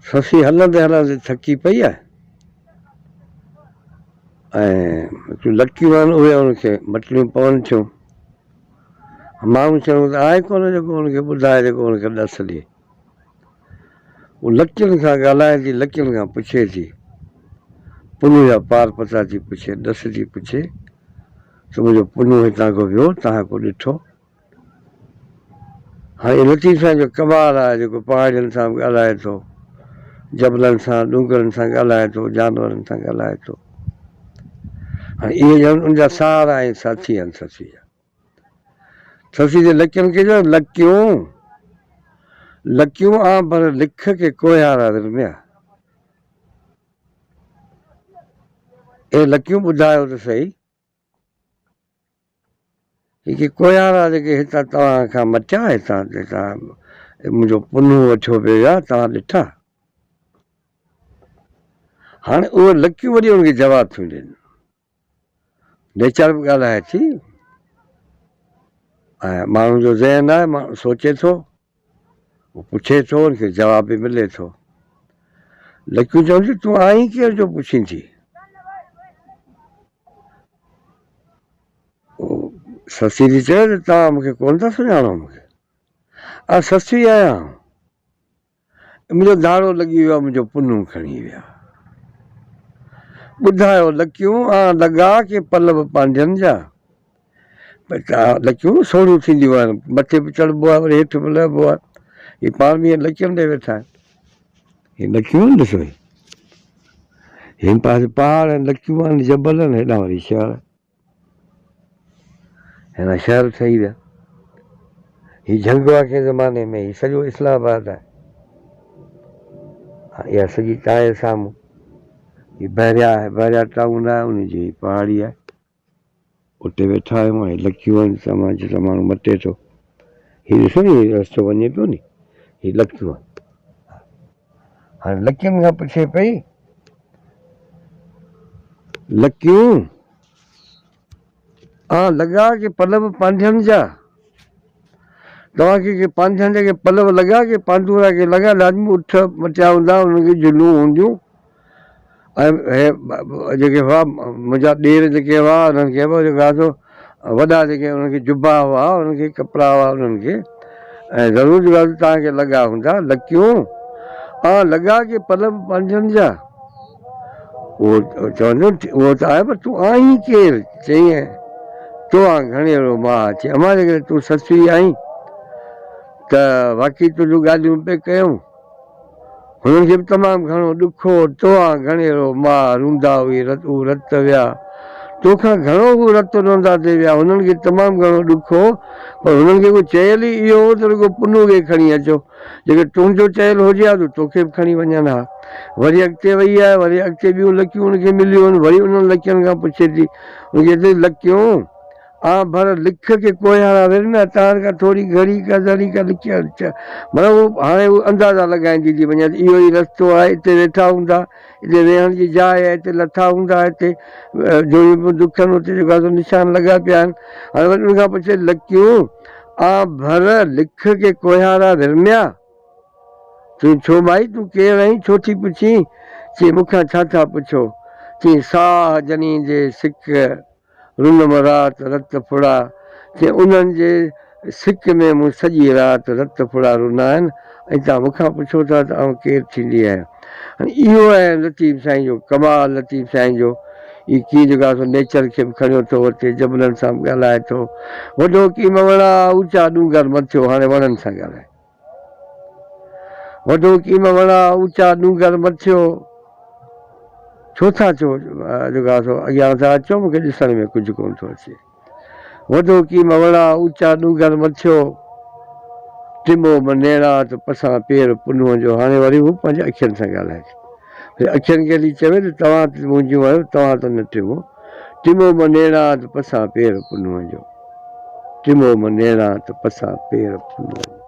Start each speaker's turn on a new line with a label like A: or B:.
A: سسي هلندي هلندي ٿڪي پئي آهي ۽ هڪڙيون لڪيون آهن اهي ان کي مٽڻيون پون ٿيون. ماڻهو چوڻو ته آهي ڪونه جيڪو ان کي ٻڌائي جيڪو ان کي ڏس ڏئي. هو لڪين کان ڳالهائي ٿي، لڪين کان پڇي ٿي. پنهون جا پار پتا ٿي پڇي، ڏس ٿي پڇي ته منهنجو پنهون هتان کان ويو، توهان ڪو ڏٺو؟ هاڻي لطيف سائين جو ڪمال آهي جيڪو پهاڙين سان به ڳالهائي ٿو، جبلن سان، ڏونگرن سان ڳالهائي ٿو، جانورن سان ڳالهائي ٿو. هاڻي اهي ڄڻ ان جا سهارا ۽ ساٿي آهن سسي جا. سسي جي لڪين کي چيو لڪيون، لڪيون آن پر لک کي ڪوهيارا ورميا. اي لڪيون ٻڌايو ته سهي. هي ڪي ڪوهيارا جيڪي هتان توهان کان مٽيا، هتان هتان منهنجو پنهون وٺيو پيو ويا، توهان ڏٺا؟ هاڻي اهي لڪيون وري ان کي جواب ٿيون ڏين. نيچر به ڳالهائي ٿي ۽ ماڻهو جو ذهن آهي، ماڻهو سوچي ٿو، هو پڇي ٿو، ان کي جواب به ملي ٿو. لڪيون چون ٿيون، تون آهين ڪير جو پڇين ٿي؟ سسي ٿي چوي ته توهان مون کي ڪونه ٿا سڃاڻو مون کي آء سسي آهيان منهنجو ڌاڙو لڳي ويو آهي منهنجو پنهون کڻي ويا ٻڌايو لڪيون آن لڳا ڪي پلو پانڊين جا لڪيون سوڙهيون ٿينديون آهن مٿي به چڙهبو آهي وري هيٺ به لهبو آهي هي پاڻ به ائين لڪين تي ويٺا آهن هي لڪيون ڏسو هي هن پاسي پهاڙ آهن لڪيون آهن جبل آهن هيڏانهن وري شهر هن شهر ٺهي ويا هي جهنگ هئا ڪنهن زماني ۾ هي سڄو اسلام آباد آهي اها سڄي تان جي سامهون هي بحريا آهي بحريا ٽائون آهي ان جي پهاڙي آهي اتي ويٺا آهيون ۽ لڪيون آهن سامان جتان ماڻهو مٽي ٿو هي ڏسو ني هي رستو وڃي پيو ني هي لڪيون آهن هاڻي لڪين کان پڇي پئي لڪيون آ لڳا ڪي پلو پانڌين جا توهان کي ڪي پانڌين جا ڪي پلو لڳا ڪي پاندورا ڪي لڳا لازمي اٺ مٽيا هوندا انهن کي جلون هونديون ۽ هي جيڪي هئا منهنجا ڏير جيڪي هئا انهن کي به جيڪو آهي سو وڏا جيڪي انهن کي جبا هئا انهن کي ڪپڙا هئا انهن کي ۽ ضرور جيڪو آهي سو توهان کي لڳا هوندا لڪيون آ لڳا ڪي پلو پنهنجن جا اهو چوندو اهو ته آهي پر تون آهين ڪير چيائين تو آن گهڻيرو ماء چي امان جيڪڏهن تون سسئي آهين ته واقعي تنهنجون ڳالهيون پئي ڪيون هنن کي به تمام گهڻو ڏک هو. توهان گهڻيرو ماء روندا هئي، هو رت ويا. توکان گهڻو هو رت روندا ٿي ويا. هنن کي تمام گهڻو ڏک هو، پر هنن کي ڪو چيل ئي اهو هو ته رڳو پنهون کي کڻي اچو. جيڪڏهن تنهنجو چيل هجي ها ته توکي به کڻي وڃن ها. وري اڳتي وئي آهي، وري اڳتي ٻيون لڪيون هن کي مليون آهن، وري انهن لڪين کان پڇي ٿي. هن کي چئي ٿي، لڪيون! آ ڀر لک ڪي ڪوهيارا ورميا تار ڪا ٿوري گهڙي ڪا ذري ڪا لکيا معنيٰ هو هاڻي هو اندازا لڳائيندي ٿي وڃي ته اهو ئي رستو آهي اتي ويٺا هوندا اتي ويهڻ جي جاء آهي اتي لٿا هوندا اتي جوڙيون پيون دکن اتي جيڪو آهي سو نشان لڳا پيا آهن هاڻي وري ان کان پڇي لڪيون آ ڀر لک ڪي ڪوهيارا ورميا چيائين ڇو ڀائي تون ڪير آهين ڇو ٿي پڇين چيائين مون کان ڇا ٿا پڇو چيائين ساهه جنين جي سڪ رنم رات رت ڦڙا، چي انهن جي سڪ ۾ مون سڄي رات رت ڦڙا رنا آهن ۽ توهان مون کان پڇو ٿا ته آئون ڪير ٿيندي آهيان. هاڻي اهو آهي لطيف سائين جو ڪمال، لطيف سائين جو هي ڪيئن جيڪو آهي سو نيچر کي به کڻيو ٿو وتي، جبلن سان به ڳالهائي ٿو. وڏو ڪيم وڻا، اوچا ڏونگر مٿيو، هاڻي وڻن سان ڳالهائي. وڏو ڪيم وڻا، اوچا ڏونگر مٿيو. ڇو ٿا چئو جيڪو آهي سو اڳيان ٿا اچو، مون کي ڏسڻ ۾ ڪجهه ڪونه ٿو اچي. وڏو ڪيم وڻا، اوچا ڏونگر مٿيو. ٽمو م نيڻا ته پسان پير پنهونء جو. هاڻي وري هو پنهنجي اکين سان ڳالهائي ٿي. وري اکين کي ٿي چوي ته توهان ته منهنجيون آهيو، توهان ته نه ٽمو. ٽمو م نيڻا ته پسان پير پنهونء جو. ٽمو م نيڻا ته پسان پير پنهونء جو.